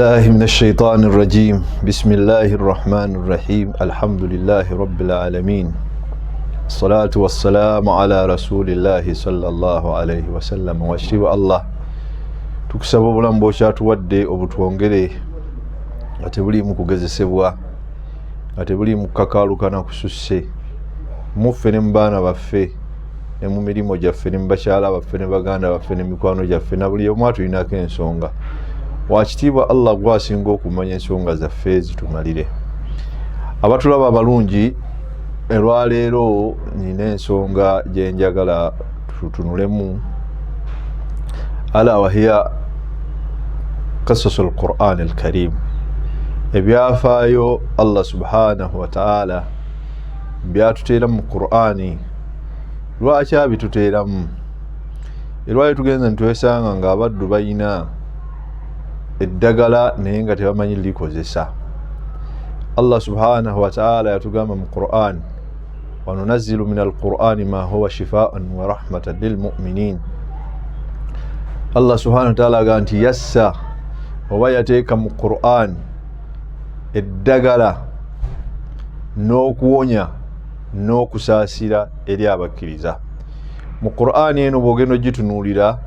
بالله من الشيطان الرجيم. بسم الله الرحمن الرحيم. الحمد لله رب العالمين، الصلاة والسلام على رسول الله صلى الله عليه وسلم. Wakitiibwa Allah, tukusaba obulamu bwokyatuwadde obutwongere nga tebuliimu kugezesebwa, nga tebuliimu kukakaalukana kususse muffe ne mu baana baffe ne mu mirimu gyaffe ne mu bakyala baffe ne baganda baffe ne mikwano gyaffe na buli omu atulinako ensonga. Wakitiibwa Allah, gwasinga okumanya ensonga zaffe, zitumalire. Abatulaba abalungi, olwaleero nina ensonga gyenjagala tutunulemu, ala wahiya kasasu lquran alkarim, ebyafaayo Allah subhanahu wataala byatuteera mu Qur'ani. Lwaki abituteeramu? Erwali tugenza nitwesanga nga abaddu balina eddagala naye nga tebamanyi likozesa. Allah subhanahu wataala yatugamba mu Quran: "Wanunazilu min alqurani ma huwa shifaun wa rahmatan lilmuminin." Allah subhanahu wataala agamba nti yassa oba yateeka mu Quran eddagala n'okuwonya n'okusaasira eri abakkiriza. Mu Qur'ani eno bwogenda ogitunuulira,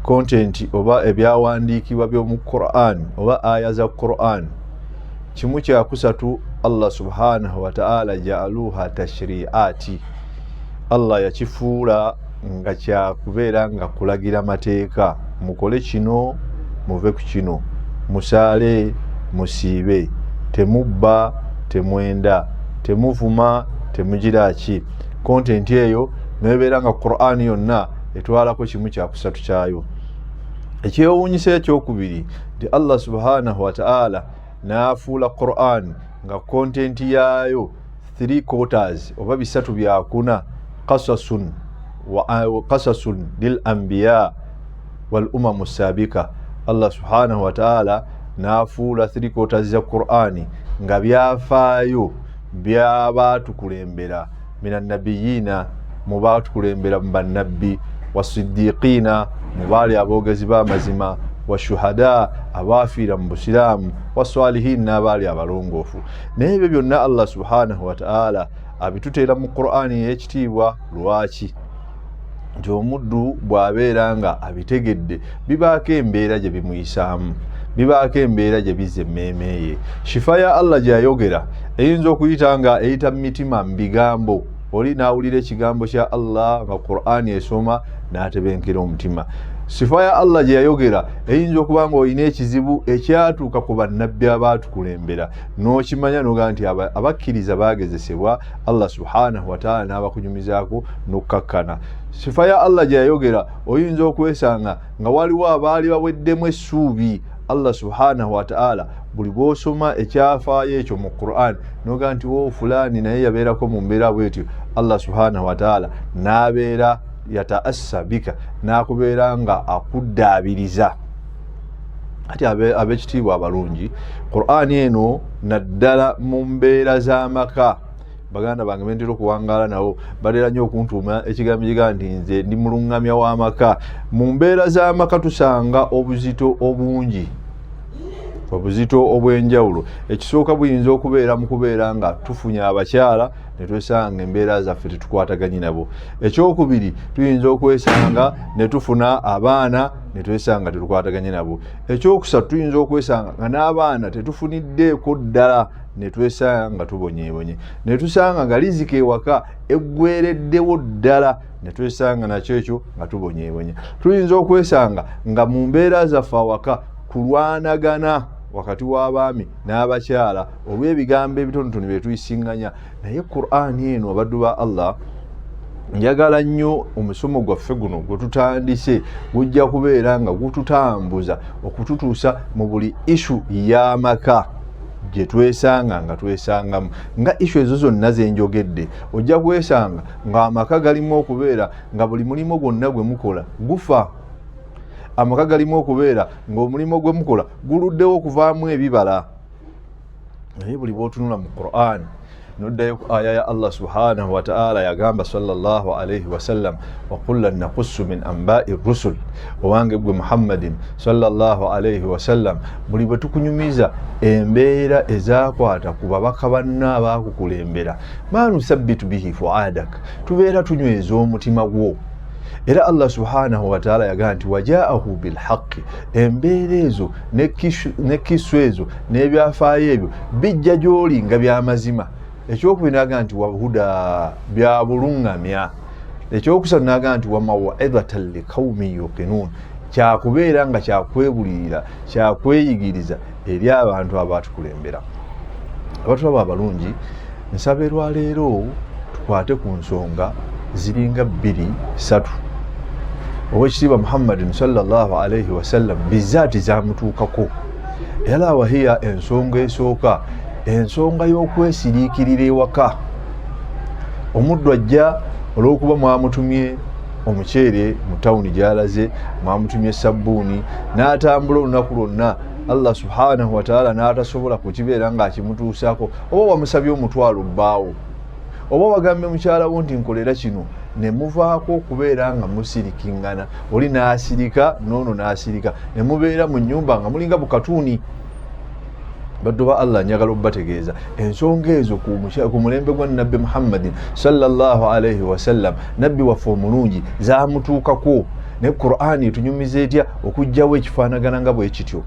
content oba ebyawandiikibwa by'omu Quran oba aya za Quran, kimu kyakusatu Allah subhanahu wataala jaaluha tashriati, Allah yakifuula nga kyakubeera nga kulagira mateeka: mukole kino, muve ku kino, musaale, musiibe, temubba, temwenda, temuvuma, temugira ki. Content eyo nebeera nga Quran yonna etwalako kimu kyakusatu kyayo. Ekyewuunyisa ekyokubiri nti Allah subhanahu wataala n'afuula Quran nga content yaayo 3 quarters oba bisatu byakuna qasasun lil anbiya wal umamu sabika. Allah subhanahu wataala n'afuula 3 quarters za Qur'ani nga byafaayo byabatukulembera, minanabiyina, mu batukulembera mu bannabbi, wasidiqiina, mu baali aboogezi b'amazima, washuhada, abaafiira mu busiraamu, wasalihin, n'abaali abalongoofu. Naye ebyo byonna Allah subhanahu wataala abituteera mu Qur'ani ey'ekitiibwa. Lwaki? Nti omuddu bw'abeera nga abitegedde, bibaako embeera gye bimuyisaamu, bibaako embeera gye bizza emmeeme ye. Shifa ya Allah gyeyayogera eyinza okuyita nga eyita mu mitima mu bigambo. Oli n'awulira ekigambo kya Allah nga Qur'ani esoma n'atebenkera omutima. Sifa ya Allah gye yayogera eyinza okuba nga olina ekizibu ekyatuuka ku bannabbi abaatukulembera, n'okimanya nogaa nti abakkiriza bagezesebwa, Allah subhanahu wataala n'abakunyumizaako n'okkakkana. Sifa ya Allah gye yayogera oyinza okwesanga nga waliwo abaali baweddemu essuubi. Allah subhanahu wataala buli bwosoma ekyafaayo ekyo mu Quran nogaa nti o fulaani naye yabeerako mu mbeera bwetyo, Allah subhanahu wataala n'abeera yataassa bika, n'akubeera nga akuddaabiriza. Ati ab'ekitiibwa abalungi, Qur'ani eno naddala mu mbeera z'amaka, baganda bange bentera okuwangaala nabo batera nnyo okuntuuma ekigambo kigaa nti nze ndi muluŋŋamya w'amaka. Mu mbeera z'amaka tusanga obuzito obungi, obuzito obw'enjawulo. Ekisooka buyinza okubeera mu kubeera nga tufunye abakyala ne twesanga embeera zaffe tetukwataganye nabo. Ekyokubiri, tuyinza okwesanga ne tufuna abaana ne twesanga tetukwataganye nabo. Ekyokusatu, tuyinza okwesanga nga n'abaana tetufuniddeeko ddala, ne twesanga nga tubonyeebonye, ne tusanga nga rizika ewaka eggwereddewo ddala, ne twesanga nakyo ekyo nga tubonyeebonye. Tuyinza okwesanga nga mu mbeera zaffe awaka kulwanagana wakati w'abaami n'abakyala olw'ebigambo ebitonotono bye tuyisiŋŋanya. Naye Qur'ani eno, abaddu ba Allah, njagala nnyo omusomo gwaffe guno gwe tutandise gujja kubeera nga gututambuza okututuusa mu buli issue y'amaka gye twesanga nga twesangamu. Nga issue ezo zonna zenjogedde, ojja kwesanga ng'amaka galimu okubeera nga buli mulimu gwonna gwe mukola gufa. Amaka galimu okubeera ng'omulimu gwe mukola guluddewo okuvaamu ebibala. Naye buli bw'otunula mu Quran Noddayo ku aya ya Allah subhanahu wataala, yagamba sallallahu alaihi wasallam, wakullan nakussu min ambai rusul. Owange gwe Muhammadin sallallahu alaihi wasallam, buli bwe tukunyumiza embeera ezakwata ku babaka banna abakukulembera, ma nusabbitu bihi fuadak, tubeera tunyweza omutima gwo. Era Allah subhanahu wataala yagamba nti wajaahu bilhaqi, embeera ezo nekisu ezo n'ebyafaayo ebyo bijja gy'oli nga byamazima. Ekyokubiri nagamba nti wahuda, byabulungamya. Ekyokusatu nagamba nti wamawidatan liqaumin yuqinun, kyakubeera nga kyakwebulirira, kyakweyigiriza eri abantu abatukulembera. Abantu abo abalungi, nsaba erwaleero tukwate ku nsonga ziringa bbiri ssatu. Owekitiibwa Muhammadin sallallahu alaihi wasallam bizaati zamutuukako, era wahiya ensonga esooka, ensonga y'okwesiriikirira ewaka. Omuddu ajja olw'okuba mwamutumye omuceere mu tawuni gyalaze, mwamutumye sabbuuni, n'atambula olunaku lwonna, Allah subhanahu wataala n'atasobola kukibeera ng'akimutuusaako. Oba wamusabye omutwalo bbaawo, oba wagambye mukyala wo nti nkolera kino, ne muvaako okubeera nga musirikingana, oli n'asirika n'ono n'asirika, ne mubeera mu nnyumba nga mulinga bukatuuni. Baddu ba Allah, njagala okubategeeza ensonga ezo ku mulembe gwa Nabbi Muhammadin sallallahu alaihi wasallam, nabbi waffe omulungi, zamutuukako. Naye Qur'ani etunyumiza etya okugjawo ekifaanagana nga bwe kityo?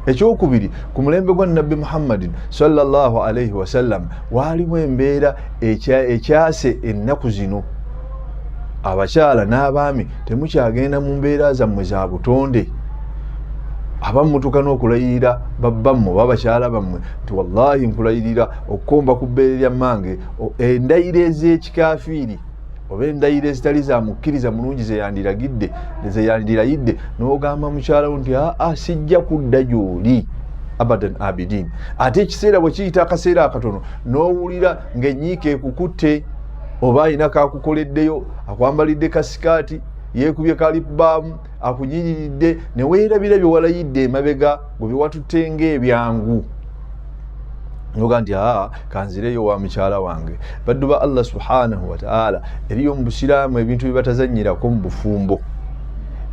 Ekyokubiri, ku mulembe gwa Nabbi Muhammadin sallallahu alaihi wasallam waaliwo embeera ekyase ennaku zino. Abakyala n'abaami temukyagenda mu mbeera zammwe za butonde. Abamu mutuuka n'okulayirira babbammwe oba bakyala bammwe nti wallahi nkulayirira okukomba ku bbeere lya mmange, endayiro ez'ekikafiiri oba endayiro ezitali za mukkiriza mulungi zeyandiragidde, zeyandirayidde, n'ogamba mukyala wo nti aa, sijja kudda gy'oli abadan abidin. Ate ekiseera bwe kiyita akaseera akatono, n'owulira ng'enyiika ekukutte, oba alina kakukoleddeyo, akwambalidde kasikaati, yeekubye kalipubaamu, akunyiriridde, ne weerabira bye walayidde emabega gwe byewatutte ng'ebyangu, noga nti aa, kanzireyo wa mukyala wange. Baddu ba Allah subhanahu wataala, eriyo mu busiraamu ebintu bye batazanyirako mu bufumbo,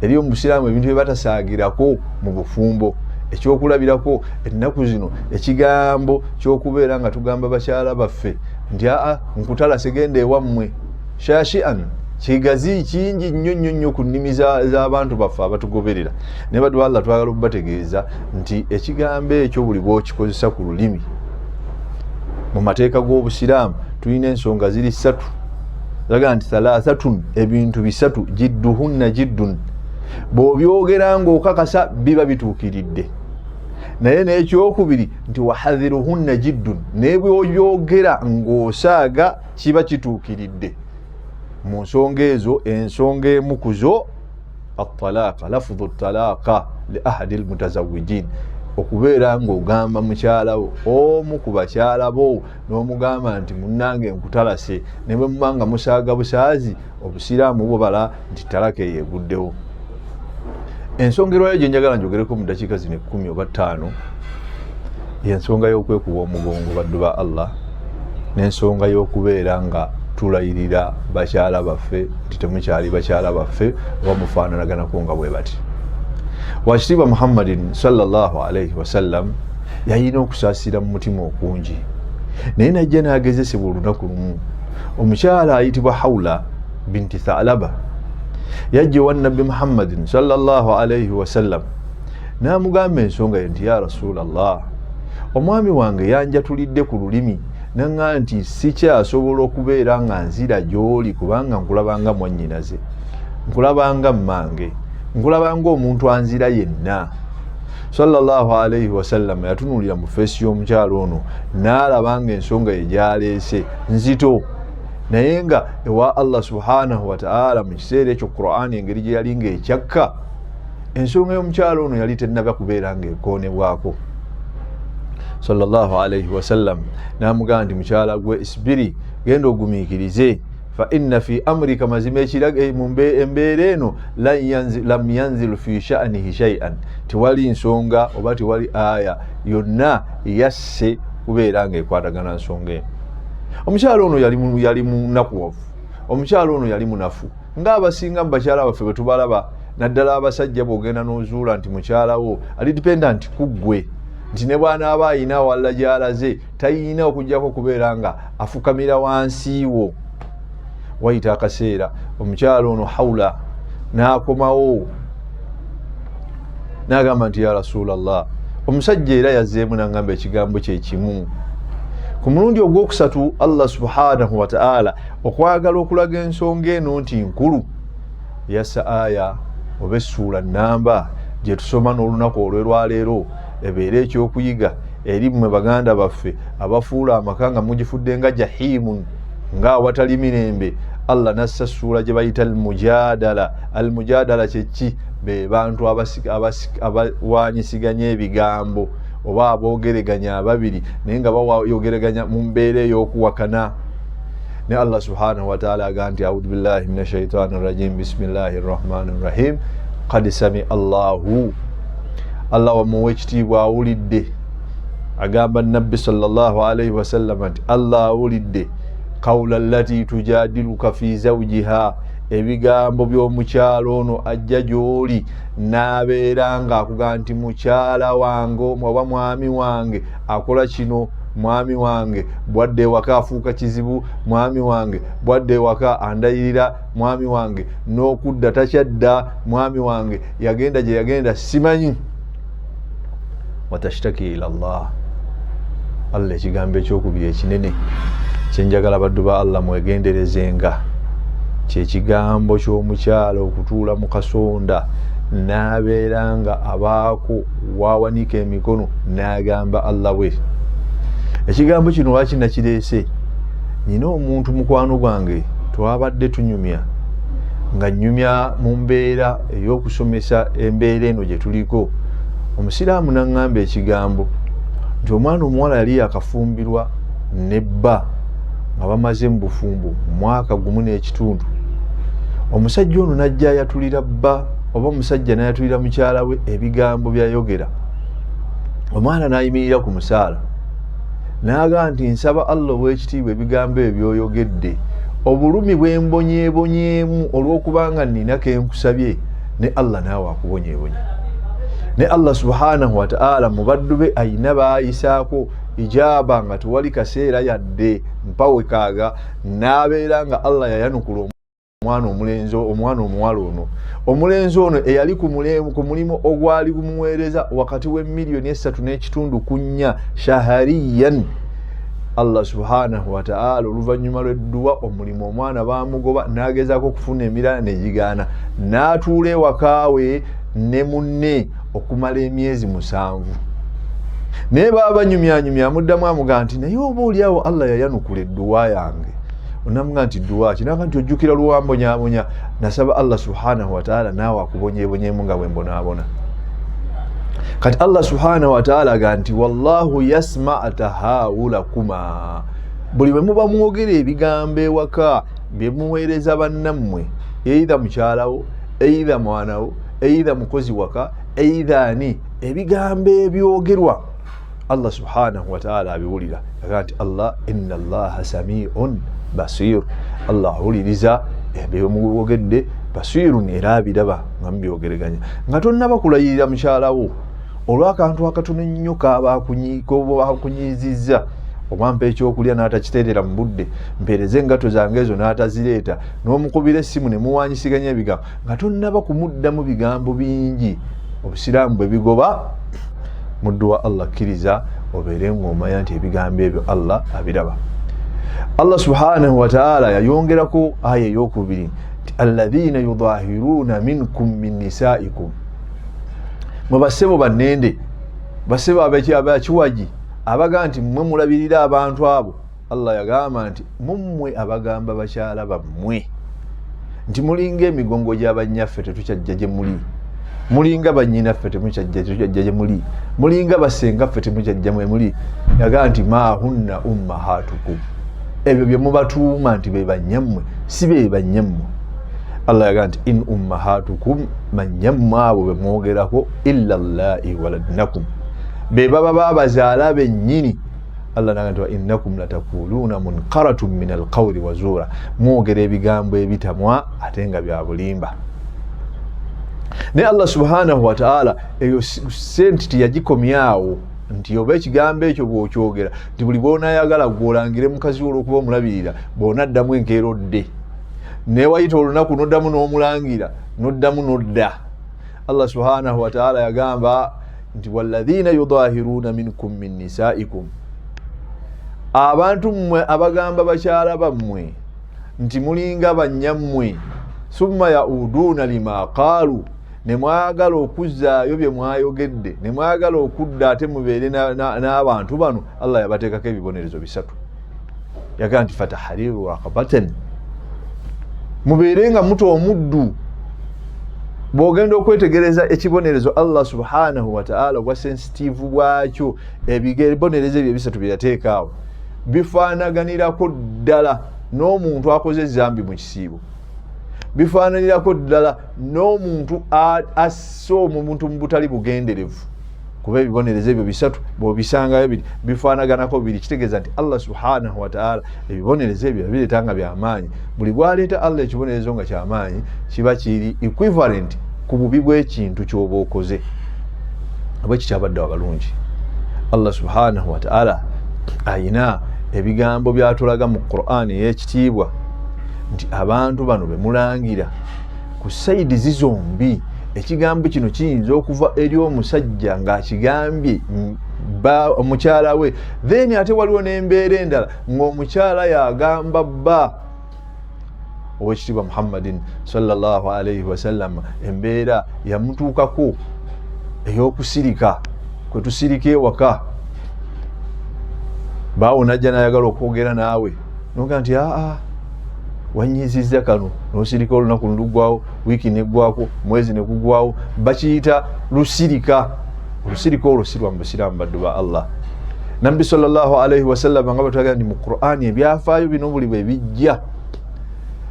eriyo mu busiraamu ebintu bye batasaagirako mu bufumbo. Ekyokulabirako, ennaku zino ekigambo kyokubeera nga tugamba bakyala baffe nti aa, nkutala, segenda ewammwe, shashian, kigazi kingi nnyo nnyo nnyo ku nnimi z'abantu baffe abatugoberera. Naye baddu Allah, twagala okubategeeza nti ekigambo ekyo buli bwokikozesa ku lulimi, mu mateeka g'obusiraamu tulina ensonga ziri ssatu. Zaga nti thalathatun, ebintu bisatu, jidduhunna jiddun, bw'obyogera ng'okakasa biba bituukiridde. Naye n'ekyokubiri nti wahadhiruhunna jiddun, naye bw'obyogera ng'osaaga kiba kituukiridde. Mu nsonga ezo, ensonga emu ku zo atalaka, lafudhu talaka li ahadi lmutazawijin, okubeera ng'ogamba mukyala wo, omu ku bakyala bo, n'omugamba nti munnange nkutalase, ne bwe muba nga musaaga busaazi, obusiraamu bubala nti talaka eyo eguddewo. Ensonga erwayo gye njagala njogereko mu ddakiika zino 10 oba 5, yensonga y'okwekuba omugongo, baddu ba Allah, n'ensonga y'okubeera nga tulayirira bakyala baffe nti temukyali bakyala baffe oba mufaananaganako nga bwe bati. Wakitiibwa Muhammadin sallallahu alaihi wasallam yalina okusaasira mu mutima okungi, naye najja n'agezesebwa. Olunaku lumu omukyala ayitibwa Haula binti Thalaba yajja ewa Nabbi Muhammadin sallallahu alaihi wasallam n'amugamba ensonga ye nti ya Rasulallah, omwami wange yanjatulidde ku lulimi naŋŋa nti sikyasobola okubeera nga nzira gy'oli, kubanga nkulabanga mwannyinaze, nkulabanga mmange, nkulabanga omuntu anzira yenna. Sallallahu alaihi wasallam yatunuulira mu feesi y'omukyalo ono n'alaba nga ensonga ye gyaleese nzito, naye nga ewa Allah subhanahu wataala mu kiseera ekyo Qur'ani engeri gye yali ng'ekyakka, ensonga y'omukyalo ono yali tennaba kubeera ng'ekoonebwako. Sallallahu alaihi wasallam n'amugamba nti mukyala gwe, isbiri, genda ogumiikirize, fa inna fi amrika, mazima embeera eno, lam yanzil fi sha'nihi shay'an, tewali nsonga oba tewali aya yonna yasse kubeera nga ekwatagana nsonga eno. Omukyala ono yali munakuwavu, omukyala ono yali munafu ng'abasinga mu bakyala baffe bwe tubalaba, naddala abasajja. Bw'ogenda n'ozuula nti mukyala wo ali dependent ku ggwe, nti ne bw'anaaba ayina walla gy'alaze tayina okugyako okubeera nga afukamira wansi wo. Wayita akaseera, omukyala ono Haula n'akomawo n'agamba nti, "Ya Rasulallah, omusajja era yazzeemu n'angamba ekigambo kye kimu." Ku mulundi ogwokusatu, Allah subhanahu wataala okwagala okulaga ensonga eno nti nkulu, yassa aya oba essuula namba gye tusoma n'olunaku olw'erwaleero, ebeere ekyokuyiga eri mmwe baganda baffe abafuula amaka nga mugifudde nga jahimun, ng'awatali mirembe. Allah nassa ssuula gye bayita Almujadala. Almujadala kyeki? Be bantu abawanyisiganya ebigambo oba aboogereganya ababiri, naye nga bayogereganya mu mbeera ey'okuwakana. Ne Allah subhanahu wataala aga nti, audhu billahi min ashaitani rajim, bismillahi rrahmani rrahim, kad sami Allahu, Allah wamuwa ekitiibwa awulidde. Agamba Nabbi sallallahu alaihi wasallama nti Allah awulidde kaula lati tujadiluka fi zawjiha, ebigambo by'omukyalo ono ajja gy'oli n'abeera nga akugaa nti mukyala wange oba mwami wange akola kino, mwami wange bwadde ewaka afuuka kizibu, mwami wange bwadde ewaka andayirira, mwami wange n'okudda takyadda, mwami wange yagenda gye yagenda simanyi. Watashtaki ila llah. Allah, ekigambo ekyokubiri ekinene kyenjagala baddu ba Allah mwegenderezenga, kyekigambo ky'omukyala okutuula mu kasonda n'abeera nga abaako wawanika emikono n'agamba Allah we. Ekigambo kino lwaki nakireese? Nyina omuntu mukwano gwange, twabadde tunyumya nga nyumya mu mbeera ey'okusomesa embeera eno gye tuliko. Omusiraamu naŋŋamba ekigambo nti omwana omuwala yali yakafumbirwa ne bba nga bamaze mu bufumbo mwaka gumu n'ekitundu. Omusajja ono najja ayatulira bba, oba omusajja nayatulira mukyala we ebigambo byayogera. Omwana n'ayimirira ku musaala n'agamba nti, "Nsaba Allah ow'ekitiibwa, ebigambo ebyo byoyogedde, obulumi bwembonyeebonyeemu olw'okubanga nina kenkusabye, ne Allah naawe akubonyeebonye." Ne Allah subhanahu wataala mu baddu be ayina baayisaako ijaaba nga tewali kaseera yadde mpawekaaga, n'abeera nga Allah yayanukula omwana omulenzi, omwana omuwala ono, omulenzi ono eyali ku mulimu ogwali gumuweereza wakati w'emiliyoni esatu n'ekitundu ku nnya shahariyan. Allah subhanahu wataala oluvannyuma lw'edduwa, omulimu omwana bamugoba, n'agezaako okufuna emirala negigaana, n'atuula ewakaawe ne munne okumala emyezi 7. Naye baba banyumyanyumya, amuddamu amugaa nti, "Naye oba oliawo Allah yayanukula edduwa yange." Onamuga nti, "Dduwa ki?" Naga nti, "Ojjukira lwambonyabonya, nasaba Allah subhanahu wataala naawe akubonyebonyemu nga bwembonaabona." Kati Allah subhanahu wataala aga nti, "Wallahu yasma tahawulakuma." Buli bwe muba mwogera ebigambo ewaka bye muweereza bannammwe, eitha mukyalawo, eitha mwanawo, eitha mukozi waka, eitha ani, ebigambo ebyogerwa Allah subhanahu wataala abiwulira. Aga nti Allah, inna llaha samiun basir, Allah awuliriza ebyomwogedde, basirun, era abiraba nga mubyogereganya. Nga tonnaba kulayirira mukyalawo olw'akantu akatono ennyo kaba akunyiizizza, oba mpa ekyokulya n'atakiteerera mu budde, mpeereze engato zange ezo n'atazireeta, n'omukubira essimu ne muwanyisiganya ebigambo, nga tonnaba kumuddamu bigambo bingi obusiraamu bwe bigoba, muddu wa Allah, kkiriza obeere ng'omanya nti ebigambo ebyo Allah abiraba. Allah subhanahu wataala yayongerako aya eyokubiri nti, alladhina yudahiruuna minkum min nisaikum. Mwe basebo bannende, basebo abakiwagi abaga nti mmwe mulabirira abantu abo, Allah yagamba nti mummwe abagamba bakyala bammwe nti mulinga emigongo gy'abannyaffe, tetukyajja gye muli, mulinga bannyinaffe, temukyajja, tetukyajja gye muli, mulinga basengaffe, temukyajja mwe muli. Yagamba nti, mahunna ummahatukum, ebyo bye mubatuuma nti be bannyammwe si be bannyammwe. Allah yagamba nti, in ummahatukum, mannyammwe abo be mwogerako, illa llai waladnakum, be baba babazaala bennyini. Allah naga nti wa innakum latakuluna munkaratun min alqawli wazuura, mwogera ebigambo ebitamwa ate nga bya bulimba. Naye Allah subhanahu wataala eyo senti teyagikomyawo nti oba ekigambo ekyo bw'okyogera nti buli bw'onaayagala gw'olangire mukazi wo olw'okuba omulabirira, bw'onaddamu enkeera odde, newayita olunaku noddamu n'omulangira, noddamu nodda. Allah subhanahu wataala yagamba nti walladhina yudahiruuna minkum min nisaikum, abantu mmwe abagamba bakyala bammwe nti mulinga bannyammwe, summa yauduuna lima qaalu, ne mwagala okuzzaayo bye mwayogedde, ne mwagala okudda ate mubeere n'abantu bano. Allah yabateekako ebibonerezo bisatu. Yagamba nti fatahariru raqabatan, mubeere nga muta omuddu. Bw'ogenda okwetegereza ekibonerezo Allah subhanahu wataala obwa sensitiivu bwakyo, ebibonerezo ebyo ebisatu bye yateekaawo bifaanaganirako ddala n'omuntu akoze ezambi mu kisiibo, bifaananirako ddala n'omuntu asse omuntu mu butali bugenderevu, kuba ebibonerezo ebyo bisatu bwobisangayo biri bifaanaganako biri. Kitegeeza nti Allah subhanahu wataala ebibonerezo ebyo yabireeta nga byamaanyi. Buli bwaleeta Allah ekibonerezo nga kyamaanyi, kiba kiri equivalent ku bubi bw'ekintu ky'oba okoze. Abweki kyabadde abalungi, Allah subhanahu wataala ayina ebigambo byatulaga mu Qur'ani ey'ekitiibwa nti abantu bano bemulangira ku sayidi zizombi, ekigambo kino kiyinza okuva eri omusajja ng'akigambye omukyala we, then ate waliwo n'embeera endala ng'omukyala yagamba bba. Owekitiibwa Muhammadin sallallahu alaihi wasallam embeera yamutuukako ey'okusirika kwe tusirika ewaka, baawo najja nayagala okwogera naawe, noga nti aa wanyiziza kano, nosirika olunaku nlugwawo, wiiki neggwako, mwezi negugwawo, bakiyita lusirika. Olusirika olwo sirwa mu busiraamu, baddu ba Allah. Nabbi sallallahu alaihi wasallam nga batulaga nti mu Qur'ani ebyafaayo bino buli bwe bijja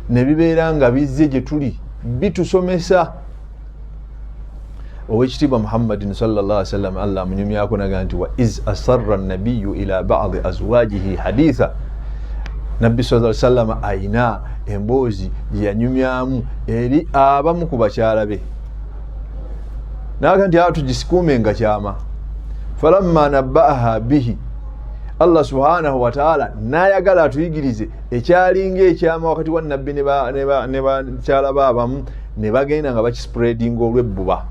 ne bibeera nga bizze gye tuli bitusomesa. Owekitiibwa Muhammadin sallallahu alaihi wasallam Allah amunyumyako naga nti wa iz asarra nabiyu ila badi azwajihi haditha, Nabbi sallallahu alaihi wasallam ayina emboozi gye yanyumyamu eri abamu ku bakyala be, naga nti tugisikuume nga kyama. Falamma nabbaaha bihi, Allah subhanahu wataala nayagala atuyigirize ekyalinga ekyama wakati wa nabbi ne bakyala ba abamu, ne bagenda nga bakispreadinga olw'ebbuba.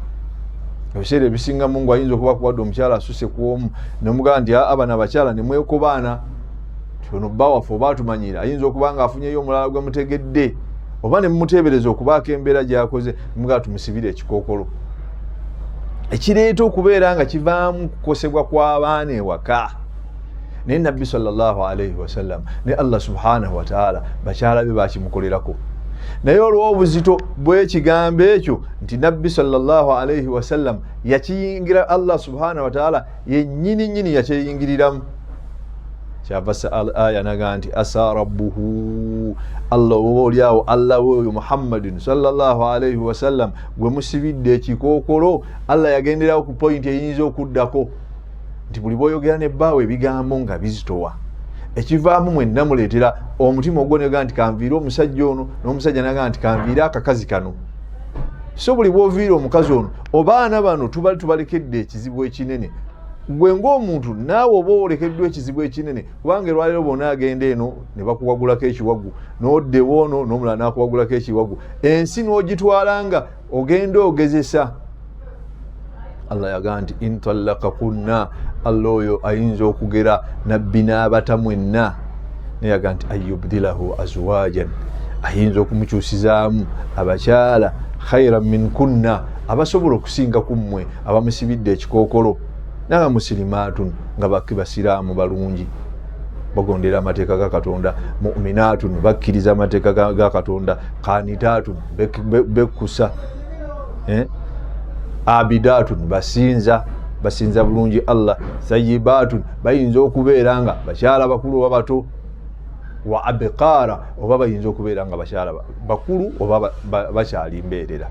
Ebiseera ebisinga Mungu ayinza okuba kuwadde omukyala asuse ku omu, nemugamba nti aa bano abakyala nemwekobaana, ono bba waffe oba atumanyira, ayinza okuba nga afunyeyo omulala gwe mutegedde, oba ne mumuteebereza okubaako embeera gy'akoze, mugamba tumusibire ekikookolo, ekireeta okubeera nga kivaamu kukosebwa kw'abaana ewaka. Naye nabbi sallallahu alaihi wasallam ne Allah subhanahu wataala bakyala be bakimukolerako, naye olw'obuzito bw'ekigambo ekyo nti nabbi sallallahu alaihi wasallam yakiyingira, Allah subhanahu wataala yennyini nyini yakyeyingiriramu. Kyava aya naga nti asa rabbuhu, Allah oba oliawo Allah weoyo Muhammadin sallallahu alaihi wasallam gwe musibidde ekikookolo. Allah yagenderawo ku pointi eyinza okuddako nti buli bwoyogera ne bbaawe ebigambo nga bizitowa, ekivaamu mwenna muleetera omutima ogwo nega nti kanviire omusajja ono, n'omusajja naga nti kanviire akakazi kano. So buli bwoviira omukazi ono obaana bano tuba tubalekedde ekizibu ekinene. Gwe ng'omuntu naawe oba olekeddwa ekizibu ekinene, kubanga erwaleero bona agenda eno ne bakuwagulako ekiwagu, n'oddewo ono n'omulala n'akuwagulako ekiwagu, ensi n'ogitwala nga ogenda ogezesa. Allah yagaa nti intallakakunna, Allah oyo ayinza okugera nabbi n'abata mwenna, naye yagaa nti anyubdilahu azwajan, ayinza okumukyusizaamu abakyala khairan minkunna, abasobola okusinga ku mmwe abamusibidde ekikookolo, nanga musilimaatun, nga basiraamu balungi bagondera amateeka ga Katonda, muminaatun, bakkiriza amateeka ga Katonda, kanitaatun, bekkusa, abidaatun, basinza bulungi Allah, sayibaatun, bayinza okubeera nga bakyala bakulu oba bato, wa abqaara, oba bayinza okubeera nga bakyala bakulu oba bakyali mbeerera.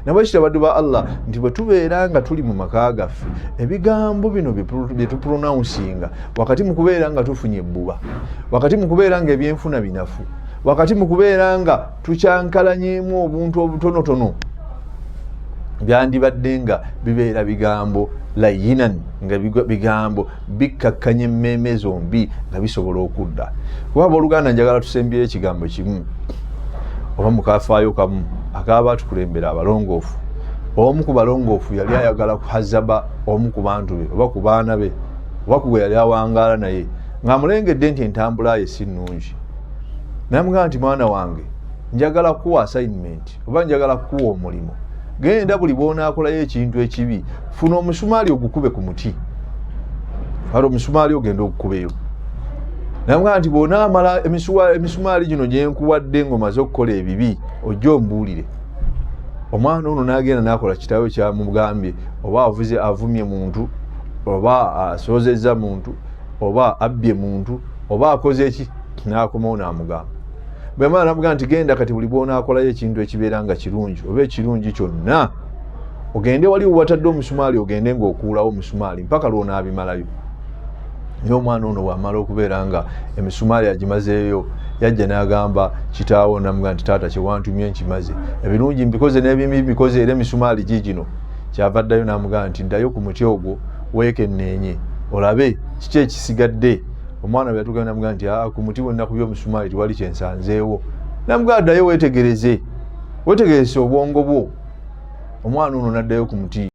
Nabwekityo abaddu ba Allah, nti bwe tubeera nga tuli mu maka gaffe, ebigambo bino bye tupronouncing wakati mu kubeera nga tufunye ebbuba, wakati mu kubeera nga ebyenfuna binafu, wakati mu kubeera nga tukyankalanyemu obuntu obutonotono, byandibadde nga bibeera bigambo layinan, nga bigambo bikkakkanya emmeeme zombi nga bisobola okudda. Kuba abooluganda, njagala tusembyeyo ekigambo kimu oba mukafaayo kamu akaba tukulembera abalongoofu. Omu ku balongoofu yali ayagala kuhazaba omu ku bantu be oba ku baana be oba ku gwe yali awangaala naye, ng'amulengedde nti entambula ye si nnungi. Namugamba nti, "Mwana wange, njagala kuwa assignment oba njagala kukuwa omulimu. Genda, buli bwonaakolayo ekintu ekibi, funa omusumaali ogukube ku muti." Ate omusumaali ogenda ogukubeyo. Namugamba nti, "Bw'onaamala emisumaali gino gyenkuwadde ng'omaze okukola ebibi, ojja ombuulire." Omwana ono n'agenda n'akola kitaawe kyamugambye, oba avuze avumye muntu, oba asoozezza muntu, oba abbye muntu, oba akoze eki, n'akomawo n'amugamba. Bwemala namugamba nti, "Genda kati, buli bwonaakolayo ekintu ekibeera nga kirungi oba ekirungi kyonna, ogende wali watadde omusumaali, ogende ng'okuulawo omusumaali mpaka lwonaabimalayo." Naye omwana ono bwamala okubeera nga emisumaali agimazeeyo, yajja n'agamba kitaawo, namugamba nti, "Taata, kyewantumye nkimaze, ebirungi mbikoze n'ebibi mbikoze, era emisumaali giigino." Kyava ddayo n'amugamba nti, "Ddayo ku muti ogwo weekenneenye olabe kiki ekisigadde." Omwana bwe yatuuka namugamba nti, "Aa, ku muti bwe nakubye omusumaali tewali kyensanzeewo." Namugamba, "Ddayo weetegereze, weetegereze obwongo bwo." Omwana ono n'addayo ku muti.